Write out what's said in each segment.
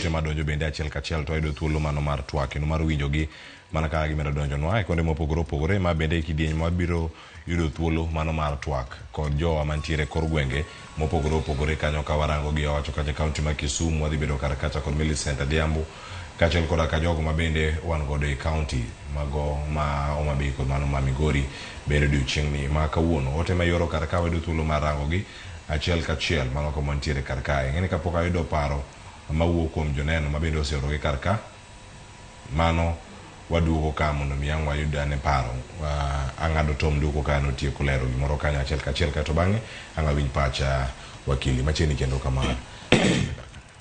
Ote madonjo bende achiel kachiel to wayudo thuolo mano mar twak kendo mar winjogi mana kaka gimedo donjonwa e kuonde mopogore opogore. Ma bende e kidieny mabiro yudo thuolo mano mar twak kod jowa mantiere kor gwenge mopogore opogore kanyo ka warango gi owacho kacha kaunti ma Kisumu wadhi bedo kar kacha kod Millicent Adhiambo kaachiel koda ka jogo ma bende wan godo e kaunti mago ma Homa Bay kod mano ma Migori bende odiochieng'ni ma kawuono. Ote ma ioro kar ka wayudo thuolo mar rango gi achiel kachiel mano kama wantiere kar kae. Ing'eni kapok ayudo paro mawuok kuom joneno ma bende oseorogi kar ka, mano waduogo ka mondo mi ang' wayud ane paro. Ang'ado Tom Duko ka notieko lero gimoro kanyo achiel kachiel kaeto bang'e ang' awinj pach wakili machiegni kendo kama.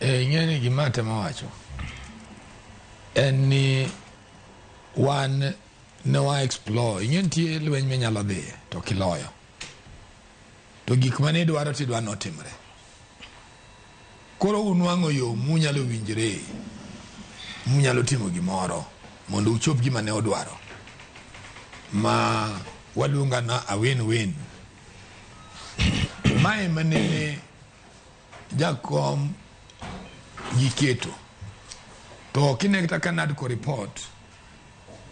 Ing'e ni gima atemo wacho en ni wan ne wa explore. Ing'e nitie lweny minyalo dhiye to kiloyo to gik mane idwaro tidwa notimre. Koro unwang'o yo munyalo winjre, munyalo timo gimoro mondo uchop gima ne udwaro ma waluonga na a win-win. Mae manene jakom giketo to kine kata ka NADCO report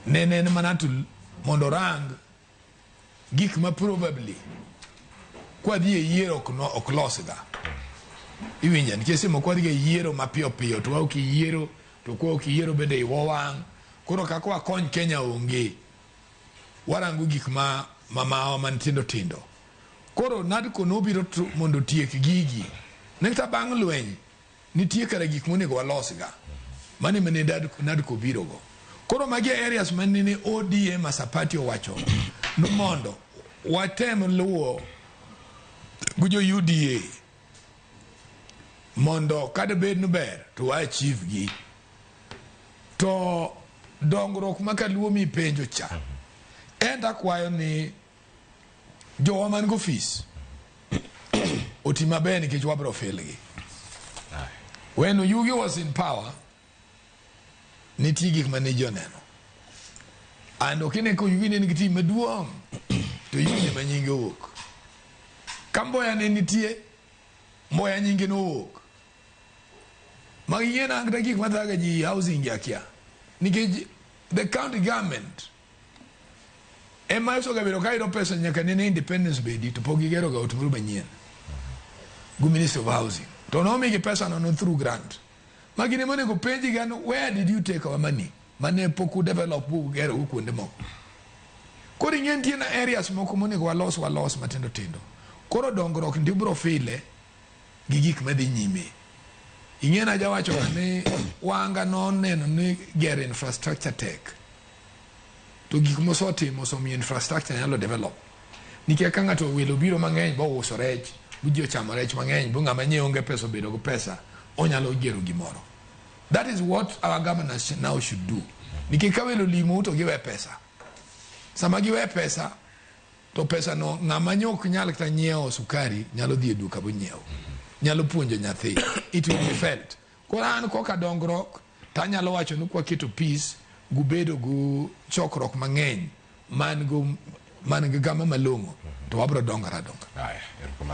nene en mana to mondo orang gik ma probably kwadhi e yiero ok, no, ok losga. Iwinja? Nikech seche moko wadhi e yiero mapiyo piyo to waok yiero to kwa ok yiero bende iwa wang'. Koro kaka wakony Kenya onge, warango gik ma mamawa man tindo tindo. Koro NADCO nobiro mondo otiek gigi. Ne kata bang' lweny nitie kara gik monego walosga. Mano ema ne NADCO biro go. Koro magi e areas manene ODM as a party owacho ni mondo watem luwo gi jo UDA mondo kata bed ni ber to wa achieve gi. To dongruok ma kaluo mipenjo cha, en akwayo ni jowa man go ofis oti maber nikech wabro fail gi. When Oyugi was in power, nitie gik mane ji oneno. And ok ine ka Oyugi ne nigi team maduong', to Oyugi ema nyinge owuok. Ka Mboya ne nitie, Mboya nyinge nowuok. Magi ing'e na kata gik mathaga ji housing gi akia. Nikech the county government ema osegabedo ka yudo pesa nyaka nene independence bedi to pok gigero ga ot moro manyien. Gu Ministry of Housing. To nomigi pesa no through grant. Magi ne monego penji ga ni where did you take our money? Mane pok u develop bu gero go kuonde moko. Koro ing'e nitie na areas moko monego walos walos matindo tindo. Koro dongruok ndi bro file gi gik madhi nyime. Ing'e na jawacho ga ni Wanga noneno ni gero infrastructure tek. To gik mosetimo osemiyo infrastructure nyalo develop. Nikech ka ng'ato welo biro mang'eny bouso rech, bu ji ochamo rech mang'eny, bu ng'ama nye onge pesa obedo gi pesa, onyalo gero gimoro. That is what our governors now should do. Nikech ka welo limou to giwe pesa. Sama giwe pesa, to pesa no ng'ama nye ok nyal kata nyiewo sukari nyalo dhi e duka bonyiew. Nyalo puonjo nyathi. It will be felt. Koro an koka dongruok, tanyalo wacho ni kwaketo peace, gubedo gu chokruok mang'eny man go man gi gama malong'o, to wabro dongore adonga. Aya, erokamano.